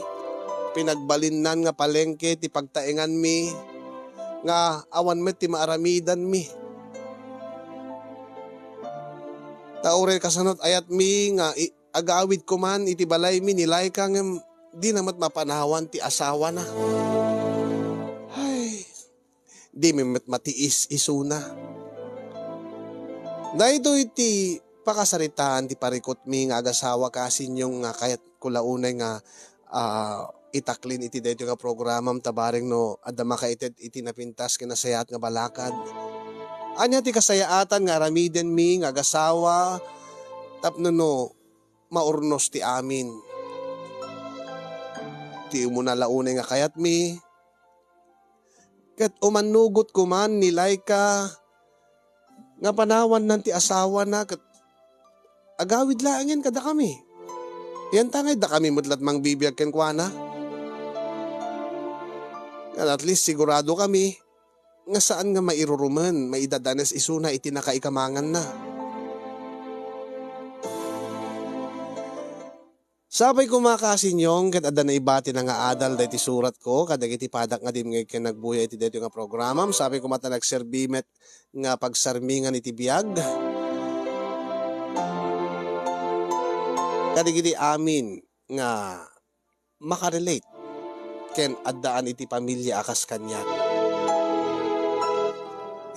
Pinagbalinnan nga palengke ti pagtaenganmi nga awan met ti maaramidanmi. Ta uray kasano ti ayatmi nga i-, agawid koman iti balaymi ni Laika ngem dina met mapanawan ti asawana. Ay, dimi met matiis isuna. Daytoy ti pakasaritaan ti parikutmi nga agasawa, Kasinyong, nga kayatko la unay nga, ah, itaklin iti daytoy nga programam ta bareng no adda makaited iti napintas ken nasayaat nga balakad. Ania ti kasayaatan nga aramidenmi nga agasawa tapno no maurnos ti amin? Ti umuna la unay nga kayatmi, ket umannugot koman ni Laika nga panawannan ti asawana ket agawid laengen kadakami. Yantangay dakami met lat mangbibiag kenkuana. Ngem at least sigurado kami nga saan nga mairurumen, maidadanes isuna iti nakaikamanganna. Sapay koma, Kasinyong, ket adda naibatina nga adal daytoy suratko kadagiti padak nga dimngeg ken nagbuya iti daytoy nga programam. Sapay koma ta nagserbi met nga pagsarmingan iti biag kadagiti amin nga makarelate ken addaan iti pamilia a kas kaniak.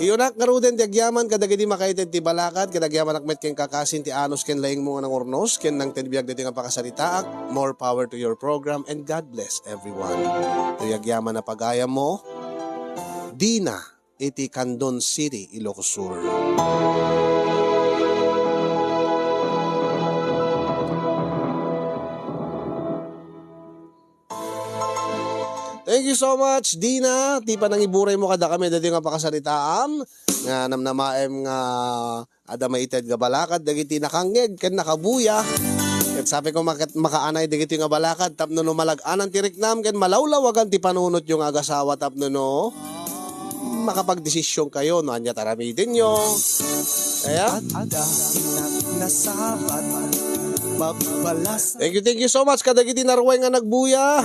Iyonak ngaruden ti agyaman kadagiti makaited ti balakad, ket agyamanak met ken kakasin ti anus ken laingmo nga nangurnos ken nangted biag daytoy nga pakasaritaak. More power to your program and God bless everyone. Toy agyaman a pagayammo, Dina iti Candon City, Ilocos Sur. Thank you so much, Dina, ti panangiburaymo kadakami daytoy nga pakasaritaam, nga namnamaem nga adda maited nga balakad dagiti nakangngeg ken nakabuya. Ket sapay koma ket makaanay dagitoy nga balakad tapno no malag-anan ti riknam ken malawlawagan ti panunotyo nga agasawa tapno no makapagdesisyon kayo no ania ti aramidenyo. Kaya, Adda nasabat, mabalas. Thank you, thank you so much kadagiti narwen nga nagbuya.